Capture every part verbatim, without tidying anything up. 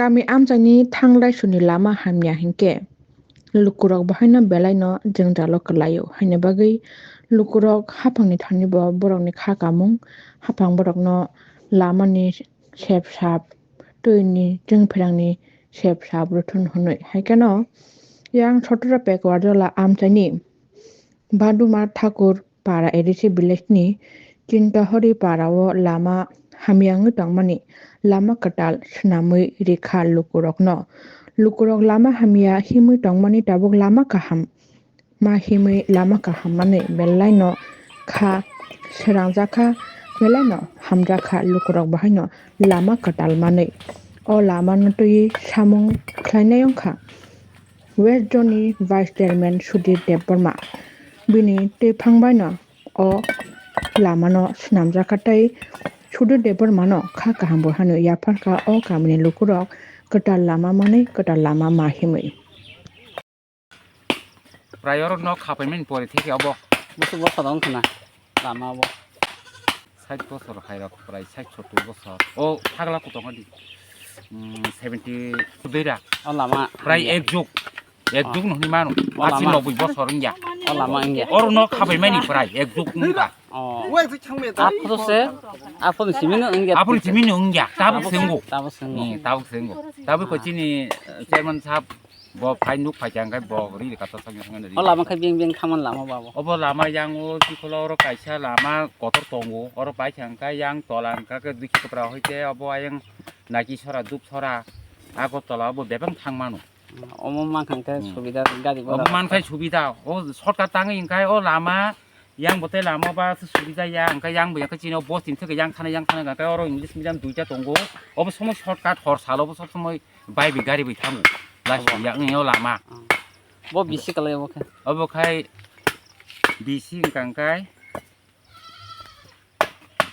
Kami amchaini thanglai suni lama hamya hinkhe lukurok bahaino belaino jwngjalo kwlaio, haini bagwi lukurok haphangni thani bo borokni kha kamung, haphang borokno lamani sep sap, twini chwngpherangni sep sap rwthun hwnwi. Haikheno yang Sotora Pekwarjala amchaini Baduma Thakur para A D C village ni Chintahori para o lama hamya wngwi tongmani lama kwtal swnamwi rikha lukurokno. Lukurok lama hamya himwi tongmani tabuk lama kaham ma himwi lama kaham manwi belai no kha srangjakha, belai no hamjakha lukurok bahaino lama kwtal manwi. O lama no twiwi samung khlainai wngkha. West Zone ni Vice Chairman Sudhir Debbarma bini twiphang baino o lama no swnamjakha tei Sudhir Debbarma no kha kaham bo hano yapharkha o kamini lukurok kwtal lama manwi kwtal lama ma himwi. Prai oro nok khapaimani pore theke obo. Bwswk bwskango wngkha na lama obo. Sait bosor hai rok prai sait sottur bosor. O phagla kutongo di. Hmm, seventy dui ra. O lama. Prai ek jug. Ek jug no hinwi mano. O lama. Asi noboi bosor wngya. O lama wngya. Oro nok khapaimani prai ek jug wngkha. Oh. Aphuru se, aphuru simi no wngya. Aphuru simi no wngya. Tabuk se wngo. Tabuk se wngo. Hmm, tabuk se wngo. Tabuk ko chini, eh, chairman sahab. Bo phai nuk phai kha hwnkhe bo ri ri kata thangya thangya ri. O lama khe beng beng thaman lama ba bo. Obo lama yang o chikolo oro kaisa lama kotor tongo. Oro pai kha hwnkhe yang tola hwnkhe khe dui khe kwpra hoi khe obo ayang Naki sora, Dup sora, Agartala obo bebak thang mano. Omo mankha hwnkhe subida gari gora. Obo mankha subida. O shortcut tangwi hwnkhe o lama Yang bo tei lama ba se subida ya, hwnkhe yang bo ya khe chini o bos ni theke yang thana, yang thana, hwnkhe oro English medium duita tongo. Obo somoi shortcut hor salo bo sob somoi bike bai gari bai thango. Last ya wngya o lama. Bo bisi kalai obo khe. Obo khai bisi hwnkha hwnkhe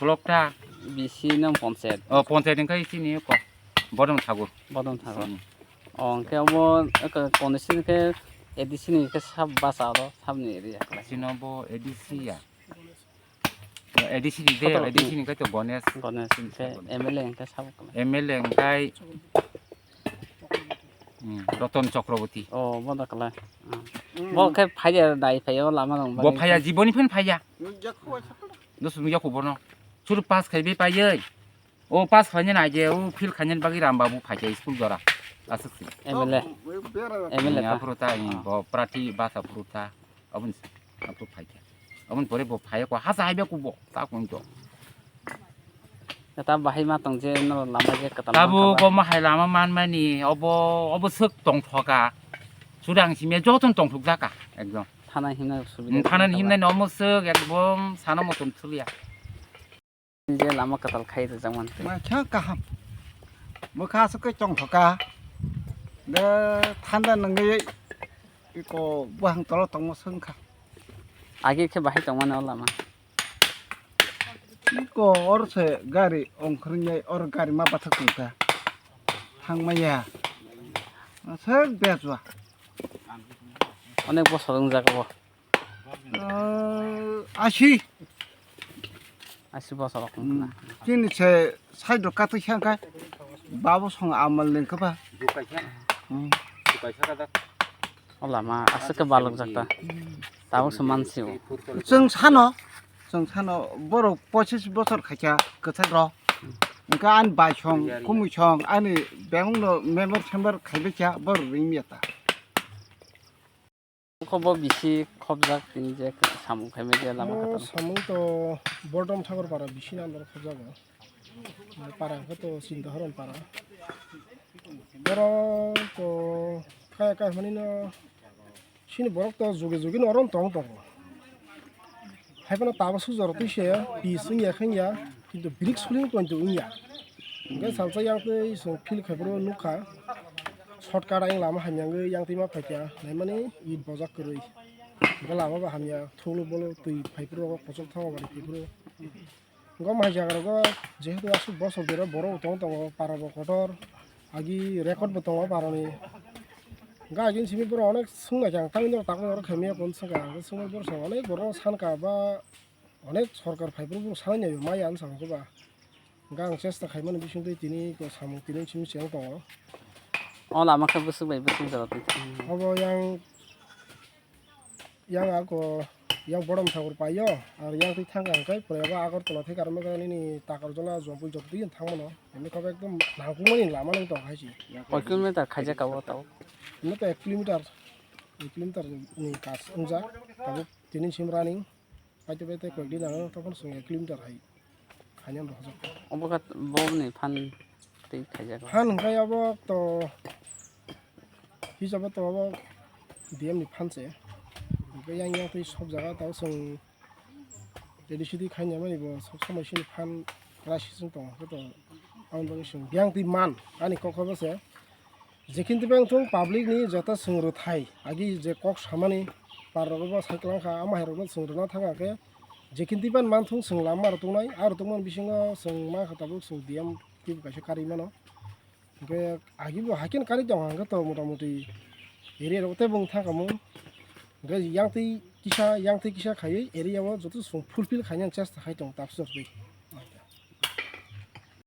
block ta. Bisi no ponchayat. O ponchayat hwnkhe chini ko Bodom Thakur. Bodom Thakur. Hmm. O hwnkhe obo eko condition khe A D C ni khe sab basa oro sabni area khe. Chini bo A D C ya. A D C ni de, A D C ni kaitor Ganesh. Ganesh hwnkhe M L A hwnkhe sabo kwlai. M L A hwnkhe, hmm, Ratan Chakraborty. Oh, bono kwlai. Hmm. Bo khe phaiya dai phaiya o lama rok. Bo phaiya, jiboni phan phaiya. Dos nung yaku bono. Suru pass khai be paiye. O pass khainani aage, o fail khainani bagwi Ram Babu phaikha school jora. Aswk se. M L A. M L A ta. Aphuru ta, bo prati basa phuru ta. Aboni se, aphuru phaikha. Aboni pore bo phaiya ko hasa haibe kubo, ta kung to. Ta bahai ma tong je no lama je kwtal. Tabuk o ma hai lama manmani, obo, obo swk tongthoka. Sudang simya joton tongthok jaka, ekdom. Thana himna subida. Thana himna no omo swk, ekdom sana moton thuliya. Je lama kwtal khai rijak mantwi. Ma kha kaham. Bwkha aswk khe chongthoka. De thanda nangwi iko buhang tolo tongma swngkha. Agi khe bahai tongmani o lama. Iko oro se gari ongkhornai, oro gari ma bathak tongkha. Thangmaya. Aswk bejwa. Onek bosor wngjak obo. Ah, asi. Asi bosor rok wngkha na. Hmm. Chini se side rok katwi khe hwnkhe babo song amal ni hwnkhe ba. Hmm. O lama aswk khe balok jak ta. Hmm. Tabuk se mansi o. Chwng sano, chwng sano borok pochis bosor khaikha kwchak rok. Hwnkhe ani bai song, kumui song, ani bebak no member sember khaibai kha borok ring ya ta. Kho bo bisi khopjak tini je samung khaimai je lama kwtal. Samung to Bodom Thakur para bisi no andro khopjago. Para khe to Chinta Horon para. Borok to kaya kaya hwnwi no sini borok to jugi jugi no orom tong tongo. Hai phano tabuk sujaro twi se pis wngya khe wngya, kintu brick suling pointo wngya. Hwnkhe salsa yang twi chwng field khai phuru nukha, shortcut ayang lama hamya wngwi yang twi ma phaikha, naimani it bojak kwrwi. Hwnkhe lama bo hamya, thuklu bolo twi phai phuru, kochok thango bari phai phuru. Hwnkhe o mai jaga rogo jehetu aswk bosor bera borok bo tong tongo, para bo kotor. Agi record bo tongo parani. Hwnkhe agini simi borok onek swngnaikha ang, tamni norok takmani norok khaimaya phone swngkha, hwnkhe swngwi borok song onek borokno sankha ba onek sorkar phaiphuru borok sanai naiyo maya hinwi sakha ba. Hwnkhe ang chesta khaimani bisingtwi tini ko samung tini simi cheng tongo. O lama khe bwswk bai bwswk jora twi thang. Obo yang, yang ako, yang Bodom Thakur paio, ar yang twi thangkha hwnkhe pore abo Agartala thai karwi nini Takarjala Jampui joto twi thangmano. Hwnwi khe ekdom nangkukmani lama nang tong hai se. Koi kilometer khaijak abo tao? Hwnwi to ek kilometer, ek kilometer ni kas wngjak, tabuk tini sim running. Paite paite koi din ang tokon song ek kilometer hai. Khainani rojak. Obo khat boboni phan tei khaijak. Phan hwnkhe abo to hisabo to abo D M ni phan se. Hwnkhe yang yang twi sob jaga tao song A D C twi khainani bo sob somoi sini phan raising tongo. Hwnkhe to aboni bagwi song yang twi man ani kok abo se. Jekhin tibang thung public ni joto swng rwthai agi je kok samani par rogo bo sai kwlang kha, ama hai rogo swng rwna thang khe jekhin tiban man thung swng lama rw tongnai, a rw tongmani bisingo swng ma kha tabuk swng D M twibo kaisa karwi mano. Hwnkhe agi bo hai kheno karwi tong kha hwnkhe to mota moti area rogo tei bung thang kha mung. Hwnkhe yang twi kisa, yang twi kisa khaiwi area o joto swng fulfill khainani chesta khai tong tabswk twi.